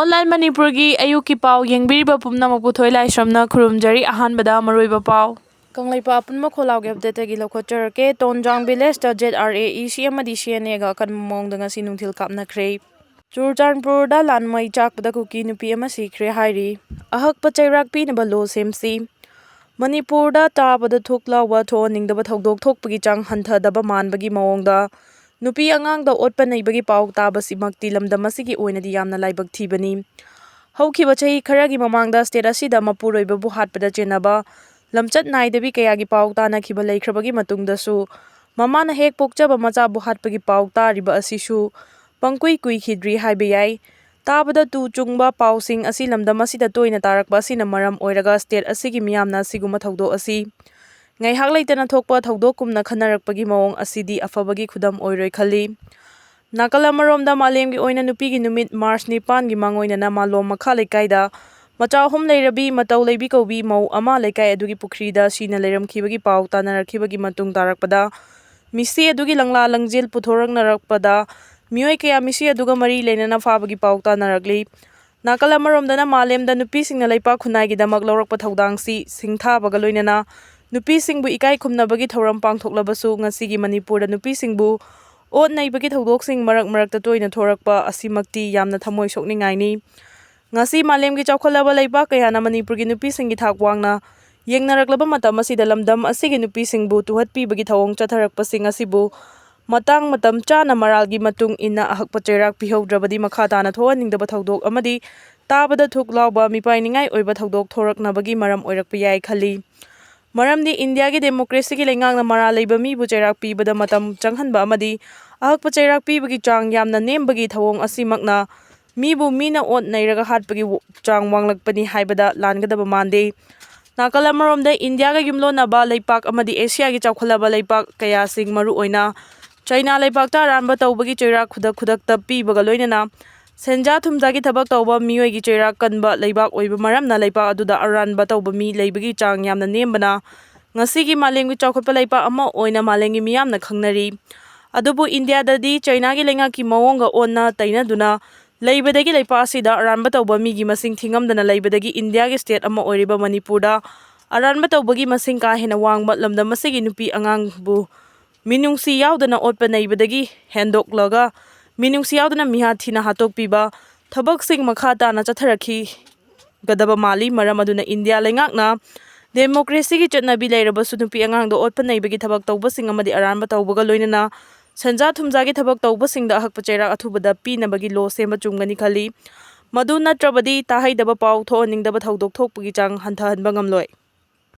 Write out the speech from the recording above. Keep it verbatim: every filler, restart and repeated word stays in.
Online ꯃꯅꯤꯄꯨꯔꯒꯤ ꯑꯌꯨꯛꯀꯤ ꯄꯥꯎ ꯌꯦꯡꯕꯤꯔꯤꯕ ꯄꯨꯝꯅꯃꯛꯄꯨ ꯊꯣꯏ ꯂꯥꯏꯁ꯭ꯔꯝꯅ ꯈꯨꯔꯨꯝꯖꯔꯤ꯫ ꯑꯍꯥꯟꯕꯗ ꯃꯔꯨꯑꯣꯏꯕ ꯄꯥꯎ꯫ ꯀꯪꯂꯩꯄꯥꯛ ꯑꯄꯨꯟꯕ ꯈꯣꯜꯂꯥꯎꯒꯤ ꯑꯞꯗꯦꯠꯇꯒꯤ ꯂꯧꯈꯠꯆꯔꯛꯀꯦ꯫ ꯇꯣꯟꯖꯥꯡ ꯚꯤꯂꯦꯖꯇ ꯖꯦꯠ ꯑꯥꯔ ꯑꯦ ꯏ ꯁꯤ ꯑꯃꯗꯤ ꯁꯤ ꯑꯦꯟ ꯑꯦꯒ ꯑꯀꯟꯕ ꯃꯑꯣꯡꯗ ꯉꯁꯤ ꯅꯨꯡꯊꯤꯜ ꯀꯥꯞꯅꯈ꯭ꯔꯦ꯫ ꯆꯨꯔꯆꯥꯟꯄꯨꯔꯗ ꯂꯥꯟꯃꯩ ꯆꯥꯛꯄꯗ ꯀꯨꯀꯤ ꯅꯨꯄꯤ ꯑꯃ ꯁꯤꯈ꯭ꯔꯦ ꯍꯥꯏꯔꯤ꯫ ꯑꯍꯛꯄ ꯆꯩꯔꯥꯛ ꯄꯤꯅꯕ ꯂꯣ ꯁꯦꯝꯁꯤ꯫ ꯃꯅꯤꯄꯨꯔꯗ ꯇꯥꯕꯗ ꯊꯨꯛ ꯂꯥꯎꯕ ꯊꯣꯛꯍꯟꯅꯤꯡꯗꯕ ꯊꯧꯗꯣꯛ ꯊꯣꯛꯄꯒꯤ ꯆꯥꯡ ꯍꯟꯊꯗꯕ ꯃꯥꯟꯕꯒꯤ ꯃꯑꯣꯡꯗ ꯅꯨꯄꯤ ꯑꯉꯥꯡꯗ ꯑꯣꯠꯄ ꯅꯩꯕꯒꯤ ꯄꯥꯎ ꯇꯥꯕꯁꯤꯃꯛꯇꯤ ꯂꯝꯗꯝ ꯑꯁꯤꯒꯤ ꯑꯣꯏꯅꯗꯤ ꯌꯥꯝꯅ ꯂꯥꯏꯕꯛ ꯊꯤꯕꯅꯤ꯫ ꯍꯧꯈꯤꯕ ꯆꯍꯤ ꯈꯔꯒꯤ ꯃꯃꯥꯡꯗ ꯁ꯭ꯇꯦꯠ ꯑꯁꯤꯗ ꯃꯄꯨꯔꯣꯏꯕꯕꯨ ꯍꯥꯠꯄꯗ ꯆꯦꯟꯅꯕ ꯂꯝꯆꯠ ꯅꯥꯏꯗꯕꯤ ꯀꯌꯥꯒꯤ ꯄꯥꯎ ꯇꯥꯅꯈꯤꯕ ꯂꯩꯈ꯭ꯔꯕꯒꯤ ꯃꯇꯨꯡꯗꯁꯨ, ꯃꯃꯥꯅ ꯍꯦꯛ ꯄꯣꯛꯆꯕ ꯃꯆꯥꯕꯨ ꯍꯥꯠꯄꯒꯤ ꯄꯥꯎ ꯇꯥꯔꯤꯕ ꯑꯁꯤꯁꯨ ꯄꯪꯀꯨꯏ ꯀꯨꯏꯈꯤꯗ꯭ꯔꯤ ꯍꯥꯏꯕ ꯌꯥꯏ꯫ ꯇꯥꯕꯗ ꯇꯨ ꯆꯨꯡꯕ ꯄꯥꯎꯁꯤꯡ ꯑꯁꯤ ꯂꯝꯗꯝ ꯑꯁꯤꯗ ꯇꯣꯏꯅ ꯇꯥꯔꯛꯄ ꯑꯁꯤꯅ ꯃꯔꯝ ꯑꯣꯏꯔꯒ ꯁ꯭ꯇꯦꯠ ꯑꯁꯤꯒꯤ ꯃꯤꯌꯥꯝꯅ ꯑꯁꯤꯒꯨꯝꯕ ꯊꯧꯗꯣꯛ ꯑꯁꯤ ꯉꯥꯏꯍꯥꯛ ꯂꯩꯇꯅ ꯊꯣꯛꯄ ꯊꯧꯗꯣꯛꯀꯨꯝꯅ ꯈꯟꯅꯔꯛꯄꯒꯤ ꯃꯑꯣꯡ ꯑꯁꯤꯗꯤ ꯑꯐꯕꯒꯤ ꯈꯨꯗꯝ ꯑꯣꯏꯔꯣꯏ ꯈꯜꯂꯤ꯫ ꯅꯥꯀꯜ ꯑꯃꯔꯣꯝꯗ ꯃꯥꯂꯦꯝꯒꯤ ꯑꯣꯏꯅ ꯅꯨꯄꯤꯒꯤ ꯅꯨꯃꯤꯠ ꯃꯥꯔꯆ ꯅꯤꯄꯥꯟꯒꯤ ꯃꯥꯡꯑꯣꯏꯅꯅ ꯃꯥꯂꯣꯝ ꯃꯈꯥ ꯂꯩꯀꯥꯏꯗ ꯃꯆꯥ ꯑꯍꯨꯝ ꯂꯩꯔꯕꯤ ꯃꯇꯧ ꯂꯩꯕꯤ ꯀꯧꯕꯤ ꯃꯧ ꯑꯃ ꯂꯩꯀꯥꯏ ꯑꯗꯨꯒꯤ ꯄꯨꯈ꯭ꯔꯤꯗ ꯁꯤꯅ ꯂꯩꯔꯝꯈꯤꯕꯒꯤ ꯄꯥꯎ ꯇꯥꯅꯔꯛꯈꯤꯕꯒꯤ ꯃꯇꯨꯡ ꯇꯥꯔꯛꯄꯗ, ꯃꯤꯁꯤ ꯑꯗꯨꯒꯤ ꯂꯪꯂꯥ ꯂꯪꯖꯦꯜ ꯄꯨꯊꯣꯔꯛꯅꯔꯛꯄꯗ ꯃꯤꯑꯣꯏ ꯀꯌꯥ ꯃꯤꯁꯤ ꯑꯗꯨꯒ ꯃꯔꯤ ꯂꯩꯅꯅ ꯐꯥꯕꯒꯤ ꯄꯥꯎ ꯇꯥꯅꯔꯛꯂꯤ꯫ ꯅꯥꯀꯜ ꯑꯃꯔꯣꯝꯗꯅ ꯃꯥꯂꯦꯝꯗ ꯅꯨꯄꯤꯁꯤꯡꯅ ꯂꯩꯄꯥꯛ ꯈꯨꯟꯅꯥꯏꯒꯤꯗꯃꯛ ꯂꯧꯔꯛꯄ ꯊꯧꯗꯥꯡꯁꯤ ꯁꯤꯡꯊꯥꯕꯒ ꯂꯣꯏꯅꯅ ꯅꯨꯄꯤꯁꯤꯡꯕꯨ ꯏꯀꯥꯏ ꯈꯨꯝꯅꯕꯒꯤ ꯊꯧꯔꯝ ꯄꯥꯡꯊꯣꯛꯂꯕꯁꯨ, ꯉꯁꯤꯒꯤ ꯃꯅꯤꯄꯨꯔꯗ ꯅꯨꯄꯤꯁꯤꯡꯕꯨ ꯑꯣꯠ ꯅꯩꯕꯒꯤ ꯊꯧꯗꯣꯛꯁꯤꯡ ꯃꯔꯛ ꯃꯔꯛꯇ ꯇꯣꯏꯅ ꯊꯣꯔꯛꯄ ꯑꯁꯤꯃꯛꯇꯤ ꯌꯥꯝꯅ ꯊꯃꯣꯏ ꯁꯣꯛꯅꯤꯡꯉꯥꯏꯅꯤ꯫ ꯉꯁꯤ ꯃꯥꯂꯦꯝꯒꯤ ꯆꯥꯎꯈꯠꯂꯕ ꯂꯩꯕꯥꯛ ꯀꯌꯥꯅ ꯃꯅꯤꯄꯨꯔꯒꯤ ꯅꯨꯄꯤꯁꯤꯡꯒꯤ ꯊꯥꯛ ꯋꯥꯡꯅ ꯌꯦꯡꯅꯔꯛꯂꯕ ꯃꯇꯝ ꯑꯁꯤꯗ ꯂꯝꯗꯝ ꯑꯁꯤꯒꯤ ꯅꯨꯄꯤꯁꯤꯡꯕꯨ ꯇꯨꯍꯠꯄꯤꯕꯒꯤ ꯊꯧꯑꯣꯡ ꯆꯠꯊꯔꯛꯄꯁꯤꯡ ꯑꯁꯤꯕꯨ ꯃꯇꯥꯡ ꯃꯇꯝ ꯆꯥꯅ ꯃꯔꯥꯜꯒꯤ ꯃꯇꯨꯡ ꯏꯟꯅ ꯑꯍꯛꯄ ꯆꯩꯔꯥꯛ ꯄꯤꯍꯧꯗ꯭ꯔꯕꯗꯤ ꯃꯈꯥ ꯇꯥꯅ ꯊꯣꯛꯍꯟꯅꯤꯡꯗꯕ ꯊꯧꯗꯣꯛ ꯑꯃꯗꯤ ꯇꯥꯕꯗ ꯊꯨꯛ ꯂꯥꯎꯕ ꯃꯤꯄꯥꯏꯅꯤꯡꯉꯥꯏ ꯑꯣꯏꯕ ꯊꯧꯗꯣꯛ ꯊꯣꯔꯛꯅꯕꯒꯤ ꯃꯔꯝ ꯑꯣꯏꯔꯛꯄ ꯌꯥꯏ ꯈꯜꯂꯤ꯫ ꯃꯔꯝꯗꯤ ꯏꯟꯗꯤꯌꯥꯒꯤ ꯗꯦꯃꯣꯀ꯭ꯔꯦꯁꯤꯒꯤ ꯂꯩꯉꯥꯛꯅ ꯃꯔꯥꯜ ꯂꯩꯕ ꯃꯤꯕꯨ ꯆꯩꯔꯥꯛ ꯄꯤꯕꯗ ꯃꯇꯝ ꯆꯪꯍꯟꯕ ꯑꯃꯗꯤ ꯑꯍꯛꯄ ꯆꯩꯔꯥꯛ ꯄꯤꯕꯒꯤ ꯆꯥꯡ ꯌꯥꯝꯅ ꯅꯦꯝꯕꯒꯤ ꯊꯧꯑꯣꯡ ꯑꯁꯤꯃꯛꯅ ꯃꯤꯕꯨ ꯃꯤꯅ ꯑꯣꯠ ꯅꯩꯔꯒ ꯍꯥꯠꯄꯒꯤ ꯆꯥꯡ ꯋꯥꯡꯂꯛꯄꯅꯤ ꯍꯥꯏꯕꯗ ꯂꯥꯟꯒꯗꯕ ꯃꯥꯟꯗꯦ꯫ ꯅꯥꯀꯜ ꯑꯃꯔꯣꯝꯗ ꯏꯟꯗꯤꯌꯥꯒ ꯌꯨꯝꯂꯣꯟꯅꯕ ꯂꯩꯄꯥꯛ ꯑꯃꯗꯤ ꯑꯦꯁꯤꯌꯥꯒꯤ ꯆꯥꯎꯈꯠꯂꯕ ꯂꯩꯄꯥꯛ ꯀꯌꯥꯁꯤꯡ, ꯃꯔꯨꯑꯣꯏꯅ ꯆꯥꯏꯅꯥ ꯂꯩꯄꯥꯛꯇ ꯑꯔꯥꯟꯕ ꯇꯧꯕꯒꯤ ꯆꯩꯔꯥꯛ ꯈꯨꯗꯛ ꯈꯨꯗꯛꯇ ꯄꯤꯕꯒ ꯂꯣꯏꯅꯅ ꯁꯦꯟꯖꯥ ꯊꯨꯝꯖꯥꯒꯤ ꯊꯕꯛ ꯇꯧꯕ ꯃꯤꯑꯣꯏꯒꯤ ꯆꯩꯔꯥꯛ ꯀꯟꯕ ꯂꯩꯕꯥꯛ ꯑꯣꯏꯕ ꯃꯔꯝꯅ ꯂꯩꯄꯥꯛ ꯑꯗꯨꯗ ꯑꯔꯥꯟꯕ ꯇꯧꯕ ꯃꯤ ꯂꯩꯕꯒꯤ ꯆꯥꯡ ꯌꯥꯝꯅ ꯅꯦꯝꯕꯅ ꯉꯁꯤꯒꯤ ꯃꯥꯂꯦꯝꯒꯤ ꯆꯥꯎꯈꯠꯄ ꯂꯩꯄꯥꯛ ꯑꯃ ꯑꯣꯏꯅ ꯃꯥꯂꯦꯝꯒꯤ ꯃꯤꯌꯥꯝꯅ ꯈꯪꯅꯔꯤ꯫ ꯑꯗꯨꯕꯨ ꯏꯟꯗꯤꯌꯥꯗꯗꯤ ꯆꯥꯏꯅꯥꯒꯤ ꯂꯩꯉꯥꯛꯀꯤ ꯃꯑꯣꯡꯒ ꯑꯣꯟꯅ ꯇꯩꯅꯗꯨꯅ ꯂꯩꯕꯗꯒꯤ ꯂꯩꯄꯥꯛ ꯑꯁꯤꯗ ꯑꯔꯥꯟꯕ ꯇꯧꯕ ꯃꯤꯒꯤ ꯃꯁꯤꯡ ꯊꯤꯉꯝꯗꯅ ꯂꯩꯕꯗꯒꯤ ꯏꯟꯗꯤꯌꯥꯒꯤ ꯁ꯭ꯇꯦꯠ ꯑꯃ ꯑꯣꯏꯔꯤꯕ ꯃꯅꯤꯄꯨꯔꯗ ꯑꯔꯥꯟꯕ ꯇꯧꯕꯒꯤ ꯃꯁꯤꯡ ꯀꯥ ꯍꯦꯟꯅ ꯋꯥꯡꯕ ꯂꯝꯗꯝ ꯑꯁꯤꯒꯤ ꯅꯨꯄꯤ ꯑꯉꯥꯡꯕꯨ ꯃꯤꯅꯨꯡꯁꯤ ꯌꯥꯎꯗꯅ ꯑꯣꯠꯄ ꯅꯩꯕꯗꯒꯤ ꯍꯦꯟꯗꯣꯛꯂꯒ ꯃꯤꯅꯨꯡꯁꯤ ꯌꯥꯎꯗꯅ ꯃꯤꯍꯥꯠ ꯊꯤꯅ ꯍꯥꯠꯇꯣꯛꯄꯤꯕ ꯊꯕꯛꯁꯤꯡ ꯃꯈꯥ ꯇꯥꯅ ꯆꯠꯊꯔꯛꯈꯤꯒꯗꯕ ꯃꯥꯜꯂꯤ꯫ ꯃꯔꯝ ꯑꯗꯨꯅ ꯏꯟꯗꯤꯌꯥ ꯂꯩꯉꯥꯛꯅ ꯗꯦꯃꯣꯀ꯭ꯔꯦꯁꯤꯒꯤ ꯆꯠꯅꯕꯤ ꯂꯩꯔꯕꯁꯨ ꯅꯨꯄꯤ ꯑꯉꯥꯡꯗ ꯑꯣꯠꯄ ꯅꯩꯕꯒꯤ ꯊꯕꯛ ꯇꯧꯕꯁꯤꯡ ꯑꯃꯗꯤ ꯑꯔꯥꯟꯕ ꯇꯧꯕꯒ ꯂꯣꯏꯅꯅ ꯁꯦꯟꯖꯥ ꯊꯨꯝꯖꯥꯒꯤ ꯊꯕꯛ ꯇꯧꯕꯁꯤꯡꯗ ꯑꯍꯛꯄ ꯆꯩꯔꯥꯛ ꯑꯊꯨꯕꯗ ꯄꯤꯅꯕꯒꯤ ꯂꯣ ꯁꯦꯝꯕ ꯆꯨꯝꯒꯅꯤ ꯈꯜꯂꯤ꯫ ꯃꯗꯨ ꯅꯠꯇ꯭ꯔꯕꯗꯤ ꯇꯥꯍꯩꯗꯕ ꯄꯥꯎ, ꯊꯣꯛꯍꯟꯅꯤꯡꯗꯕ ꯊꯧꯗꯣꯛ ꯊꯣꯛꯄꯒꯤ ꯆꯥꯡ ꯍꯟꯊꯍꯟꯕ ꯉꯝꯂꯣꯏ꯫